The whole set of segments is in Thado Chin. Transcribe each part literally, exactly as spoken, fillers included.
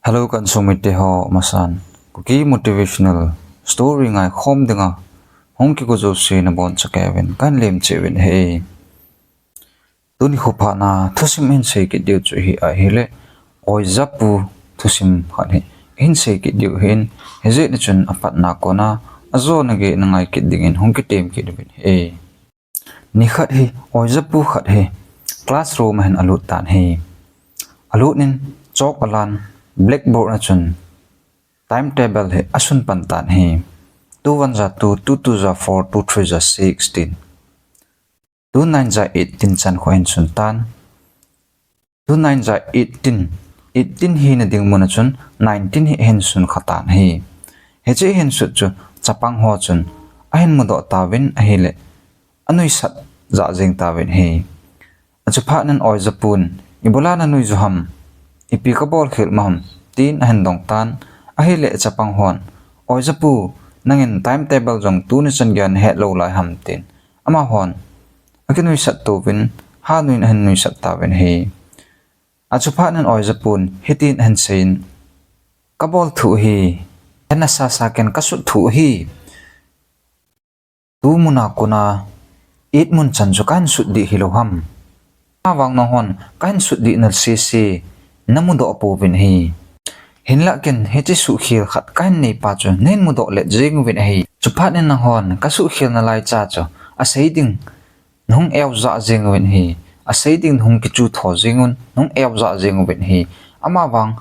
Hello, ka insung mite ho, masan Kuki motivational story ngaikhom dinga hung kigo jouse nabonchauvin kahin lemcheh uvin ahi. Tuni khophatna thusim ihin sei kit diu chu hi ahile, Oijapu thusim khat hi ihin sei kit diu ahin, hijeh a chun apatna kona ajona gei nangai kit dingin hung kitem kit uvin ahi. Nikhat hi Oijapu khat hi classroom a hin alut tan ahi. Alut in chalk alan, blackboard a chun timetable hi asun pan tan ahi. Two one ja two, two two ja four, two three ja six tin, two nine ja eight tin chan khu ahin sun tan. Two nine ja eight tin, eight tin hina ding mun a chun nine tin hi ahin sun kha tan ahi. Hiche ahin sut chu chapang ho chun ahin mudoh tauvin ahile, anuisat jah jeng tauvin ahi. Achuphat in Oijapun, "Ibola nanui ju ham? Ipi kabol khel ma ham?" tin ahin dong tan. Ahile chapang hon, "Oijapu, nangin timetable jong tuni chan geiya nahet lou lai ham?" tin amahon akinuisat touvin, hanui in ahin nuisat tauvin ahi. Achuphat in Oijapun hitin ahin seiyin, "Kabol thu ahi, ken nasasa ken kasut thu ahi. Tumun a kona eight mun chan chu kahin sut dih hilou ham? Amavang nanghon kahin sut dih nasese namudoh pouvin ahi. Hinlah ken hiche suhkhel khat kahin neipa chu nahin mudoh let jeng uvin ahi. Chuphat in nanghon kasuhkhel nalaicha chu asei ding nahung eojah jeng uvin ahi. Asei ding nahung kichu tho jeng un, nahung eojah jeng uvin ahi. Amavang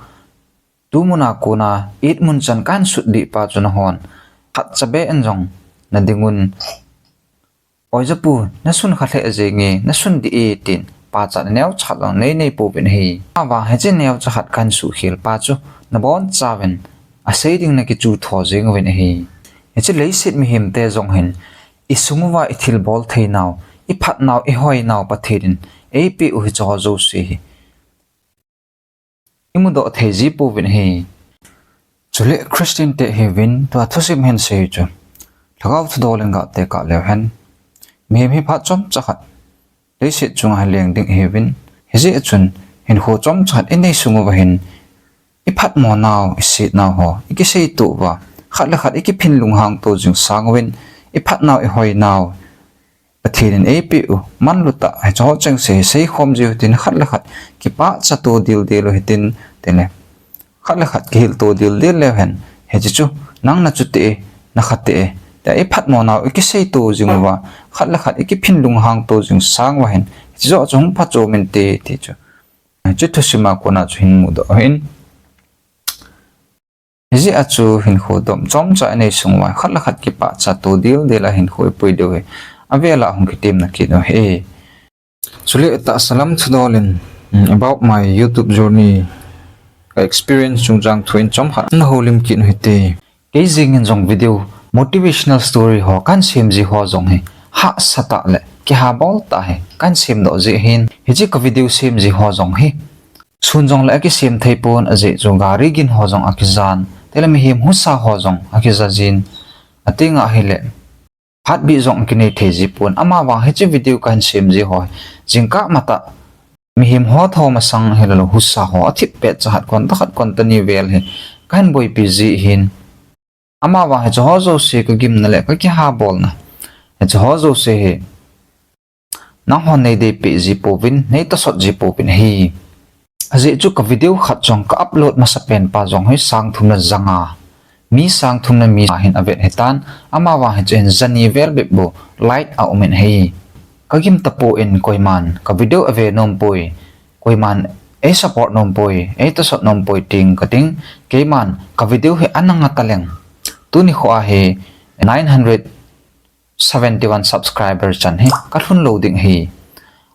tumun a kona eight mun chan kahin sut dih pa chu nanghon khatcha beh in jong nading un, 'Oijapu, nasun kha lheh jenge, nasun dih e,' tin pachat naneocha jong neinei pouvin ahi. Amavang hiche neocha khat kahin suhkhel pa chu nabonchauvin asei ding nakichu tho jeng uvin ahi. Hiche leiset mihemte jong hin isung uva ithilbol theinau, iphatnau, ihoinau Pathen in eipeh u hicheho jouse hi imudoh thei ji pouvin ahi. Chule Christian te hiuvin tua thusim hin sei chu Lhagao thudol in gatekah leuhen, mihem hi phat chomcha khat leiset chunga hi leng ding ihiuvin, hijeh a chun hinkho chomcha khat inei sung uva hin iphatmo nau, isetnau ho ikiseito uva, khat le khat ikiphin lunghangto jing sang uvin, iphatnau, ihoinau Pathen in eipeh u manlutah hicheho chengse hi seikhom jiu hitin, khat le khat kipahcha to dildel u hitin, tile khat le khat kihilto dildel leuhen, hiche chu nang nachu teh e, nakha teh e, tia iphatmo nau ikiseito jing uva, khat le khat ikiphin lunghangto jing sang uva hin hiche joh chu hung phachom inte ti chu hiche thusima kona chu hin mudoh ahin. Hijeh a chu hinkho dom chomcha inei sung uva khat le khat kipahcha to dildel a hinkho ipui diu hi avela hung kitemna kit u ahi. Chule tahsa lam thudol in, mm, about my YouTube journey, ka experience chungchang thu in chomkhat nahoulim kit u hite. Kei jeng in jong video, motivational story ho kahin sem ji ho jong hi hahsatah le kihabol tah hi kahin semdoh ji ahin, hiche ka video sem ji ho jong hi sun jongle akisem theipon, ajeh chu gari gin ho jong akijan, tile mihem husa ho jong akija jin, atenga ahile phatbih jong akinei thei jipon. Amavang hiche video kahin sem ji ho hi jingkah matah mihem ho tho masang hilou, husa ho athip petcha khat, konta khat, konta ni vel hi kahin boipi ji ahin. Amavang hicheho jouse kagimna le kakihabolna, hicheho jouse hi nanghon neideipeh ji pouvin, neitosot ji pouvin ahi. Ajeh chu ka video khat jong ka upload masapen pa jong hi sang thum le janga, mi sang thum le mi ja hin avet ahitan, amavang hiche hin jani vel bep bou like aumin ahi. Kagim tapon koiman ka video ave nompoi, koiman ei support nompoi, ei tosot nompoi ting kating, keiman ka video hi ana nga taleng tuni kho a hi nine hundred seventy one subscriber chan hi kalhun lou ding ahi.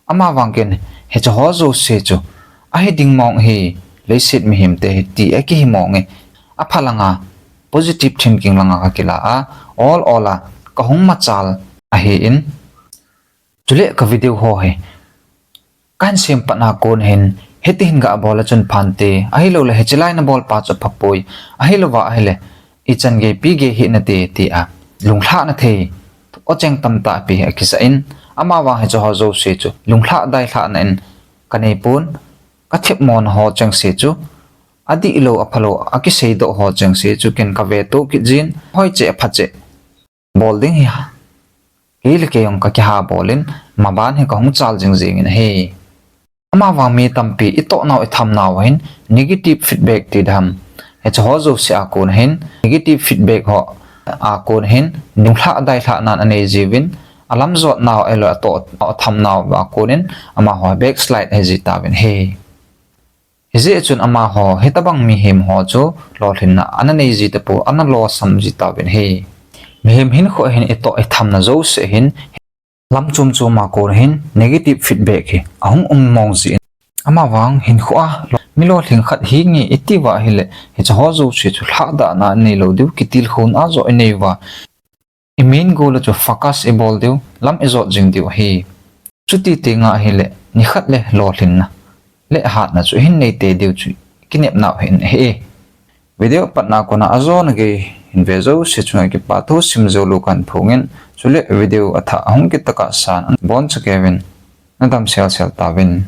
Amavang ken hicheho jouse chu ahi ding mong ahi, leiset mihemte hi ti akihi mong e, apha langa positive thinking langa kakila a, ol ol a kahung machal ahin. Chule ka video ho hi kahin sem patna kon hin hiti hin gabol a chun phante, ahiloule hiche lai nabol pa chu aphapoi, ahilouva ahile ichan geipi gei hinate tia lunglhahna thei Ocheng tamtah pi hi akisah in, amavang hiche ho jouse chu lunglhah dailhahna in kaneipon, kathepmona ho chengse chu adihlou aphalou akiseidoh ho chengse chu ken kaveto kit jin, hoiche aphache bol ding hi kei le kei jong kakiha bol in, maban hi kahung chal jing jengin ahi. Amavang mi tampi itohnau ithamnau hin negative feedback ti dam, hiche ho jouse a kon hin negative feedback ho a kon hin lunglhah dailhahnan anei jiuvin, alamjotnau ahilou le atoh athamnau a konin amaho backslide ahiji tauvin ahi. Hijeh chun amaho hitobang mihem ho chu lolhinna ana nei ji tapou, ana losam ji tauvin ahi. Mihem hinkho hin itoh ithamna jouse hin lam chom chom a kon hin negative feedback hi ahung um mong jin, amavang hinkho a mi lolhing khat hinge itiuva ahile hiche ho jouse chu lhahdahna aneilou diu, kitilkhouna joh inei uva, imain gol a chu focus ibol diu, lam ijot jing diu ahi. Chuti tenga ahile nikhat le lolhinna le hatna chu ihin neitei diu chu kinepnau hin ahi. Video patna kona ajona gei hin ve jouse chunga kipa thu sim joulou kahin phongin, chule video athah ahung kit tokah san abonchauvin nadam selsel tauvin.